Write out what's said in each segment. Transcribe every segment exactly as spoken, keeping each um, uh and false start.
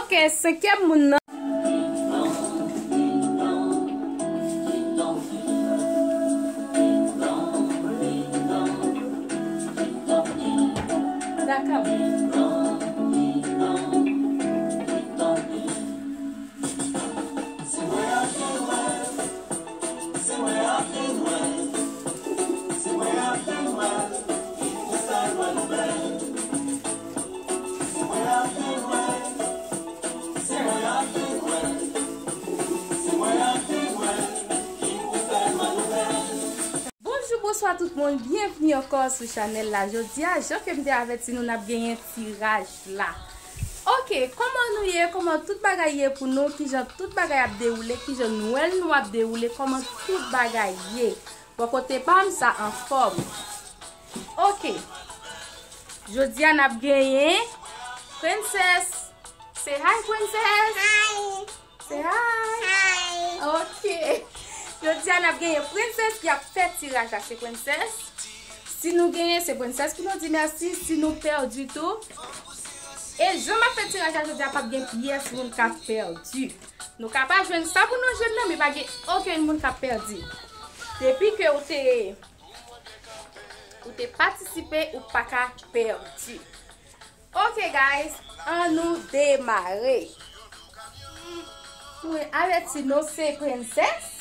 Ok, senkyèm moun nan. Dakò. Bonjou, bonswa tout moun, byenvni ankò sou chanèl la. Jodi a, jan ke m te avèti nou, n ap genyen tiraj la. Ok, kòman nou ye? Kòman tout bagay ye pou nou? Kijan tout bagay ap dewoule? Kijan Nwèl nou ap dewoule? Kòman tout bagay ye? Bò kote pa m, sa anfòm. Ok. Jodi a, n ap genyen Princess. Say hi, Princess. Hi. Say hi. Hi. Ok. Jodi a, n ap genyen Princess ki ap fè tiraj la. Se Princess. Si nou genyen, se Princess pou nou di mèsi. Si nou pèdi tou, e jan m ap fè tiraj la jodi a, p ap gen pyès moun k ap pèdi. Nou ka pa jwenn sa pou nou jwenn nan, men pa gen okenn moun k ap pèdi. Depi ke ou te, ou te patisipe, ou pa ka pèdi. Ok, guys, ann nou demare. Mwen avèti nou se Princess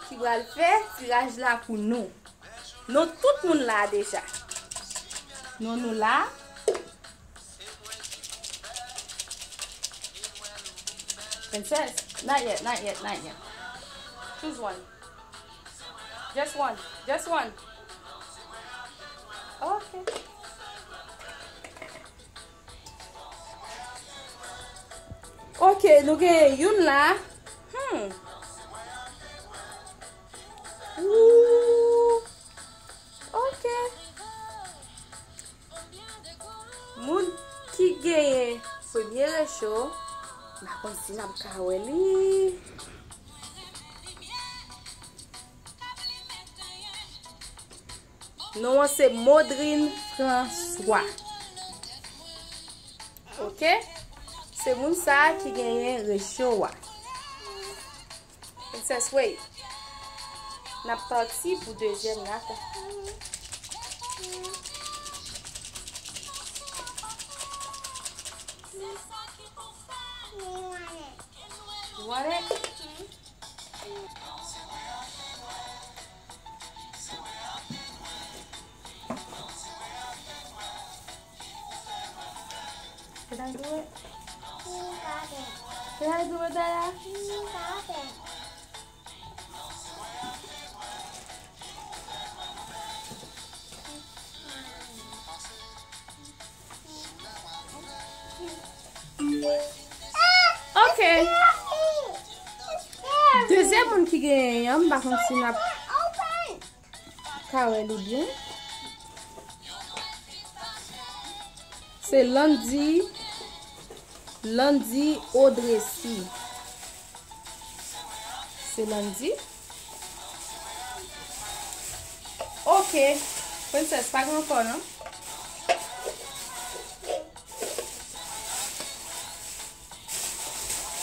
ki pral fè tiraj la pou nou. Nou tout moun la deja. Nou, nou la. Princess, not yet, not yet, not yet. Choose one. Just one. Just one. Ok. Ok, nou gen youn la. Hmm. Ooh. Ok. Moun ki genyen premye recho, m pa konn si n ap ka wè li. Non an se Modrine François. Ok? Se moun sa a ki genyen recho a. Princess, wait. N ap pati pou dezyèm la. You want it? Can I do it? Can I do it, Dada? Ok. Dezyèm moun ki genyen an, m pa konn si n ap ka wè li byen. Se Landy, Landy Odresi. Se Landy. Ok. Princess, pa gen ankò, non?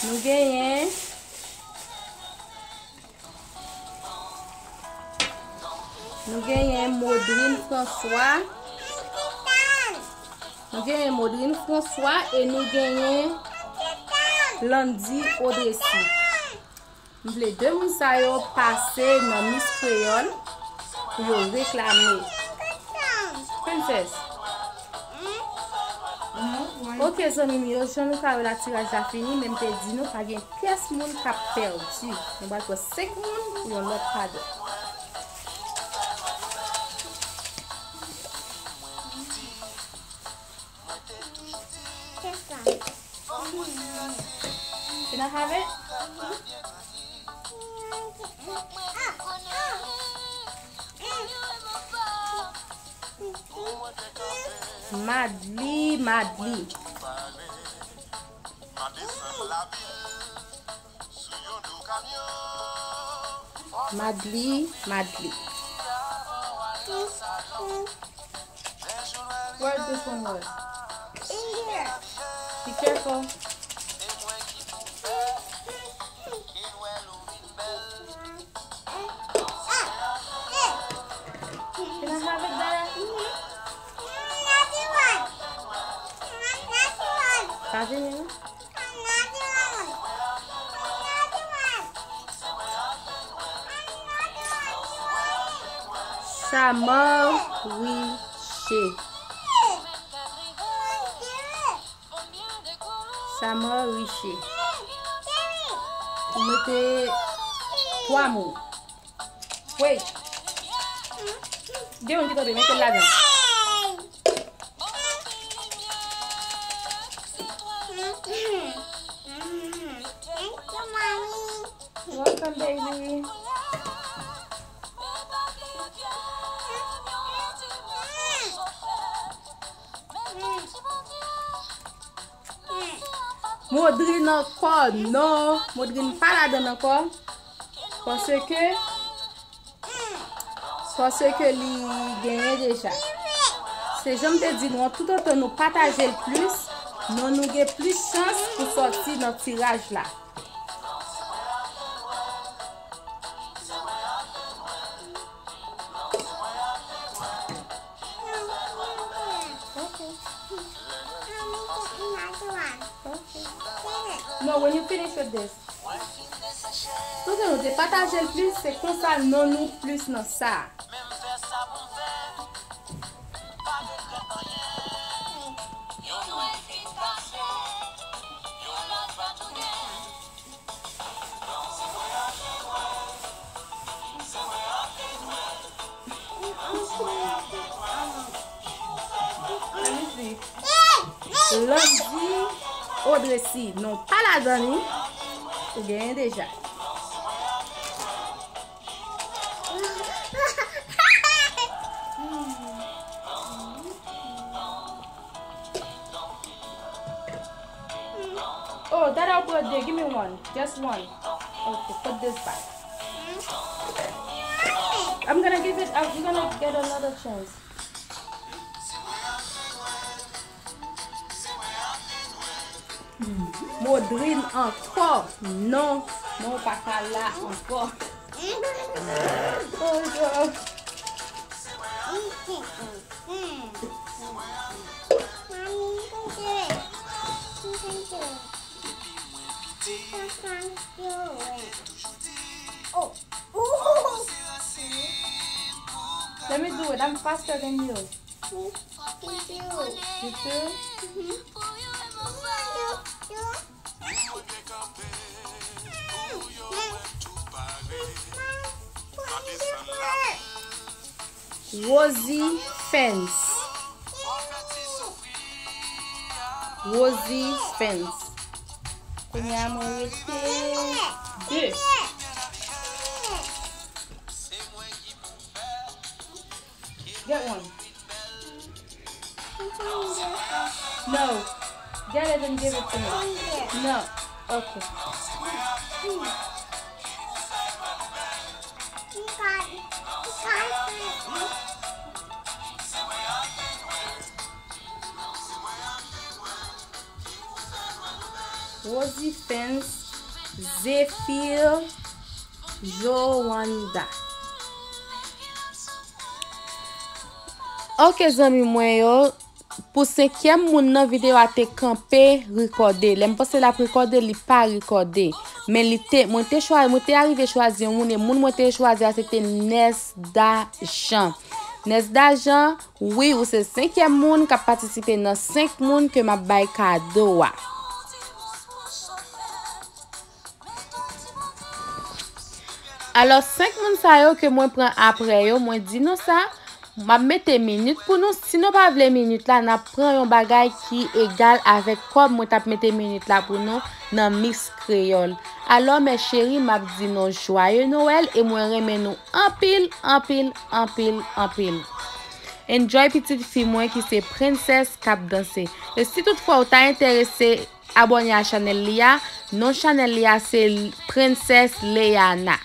Nou genyen Nou genyen Modrine François. Nou genyen Modrine François e nou genyen Landy Odresi. M vle de moun sa yo pase nan Miss Kreyòl pou yo reklame. Princess. Ok, zanmi m yo, jan nou ka wè la, tiraj la fini, men m te di nou pa gen pyès moun k ap pèdi. Nou pral pran senk moun pou yon lòt kado. Can I have it? Madly, Madly. Madly, Madly. Where this one was? In here. Be careful. Pa vini, non? Samariche. Samariche. Ou mete twa mo. Wait. Gen youn ki tonbe, mete l ladan. Welcome, baby. Modrin ankò, non. Modrin pa ladan ankò. Paske, paske li genyen deja. Se jan m te di nou an, toutotan nou pataje l plis, non, nou gen plis chans pou sòti nan tiraj la. No, when you finish with this. Toutan nou te pataje l plis, se konsa non nou plis nan sa. Landy Odresi, non pa ladan li, ou genyen deja. Oh, that I'll put there. Give me one. Just one. Okay, put this back. I'm gonna give it, I'm gonna get another chance. Modrin ankò. Non, non, ou pa ka la ankò. Oh, God. Let me do it. I'm faster than you. You too? Rosie Fence. Rosie Fence. Kounye a mwen rete de. Get one. No. Get it and give it to me. No. Okay. Rosie Fence, Zephyr, Joanda. Ok, zanmi mwen yo, pou senkyèm moun nan, videyo a te kanpe rekòde. Lè m panse l ap rekòde, li pa rekòde. Men li te, mwen te chwa-, mwen te arive chwazi yon moun, e moun mwen te chwazi a, se te Nesda Jean. Nesda Jean, wi, ou se senkyèm moun k ap patisipe nan senk moun ke m ap bay kado a. Alò, senk moun sa yo ke mwen pran apre yo, mwen di nou sa, m ap mete minit pou nou. Si nou pa vle minit la, n ap pran yon bagay ki egal avèk kòb mwen t ap mete minit la pou nou nan Mix Kreyòl. Alò, mes chéris, m ap di nou joyeux Noël e mwen renmen nou anpil, anpil, anpil, anpil. Enjoy pitit fi mwen ki se Princess k ap danse. E si toutfwa ou ta enterese abòne a chanèl li a, non chanèl li a se Princess Leana.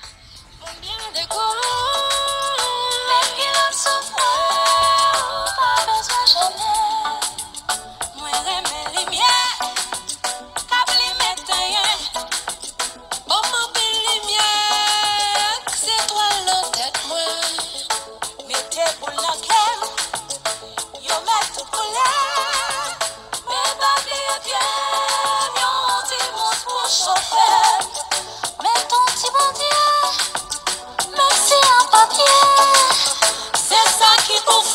Mwen renmen limyè k ap limen tenyen. Ban m anpil limyè, zetwal nan tèt mwen. Mete boul nan kè m, yo mèt tout koulè. Men pa bliye pye Chofè, men ton ti Bondye, mèsi an papye, se sa ki pou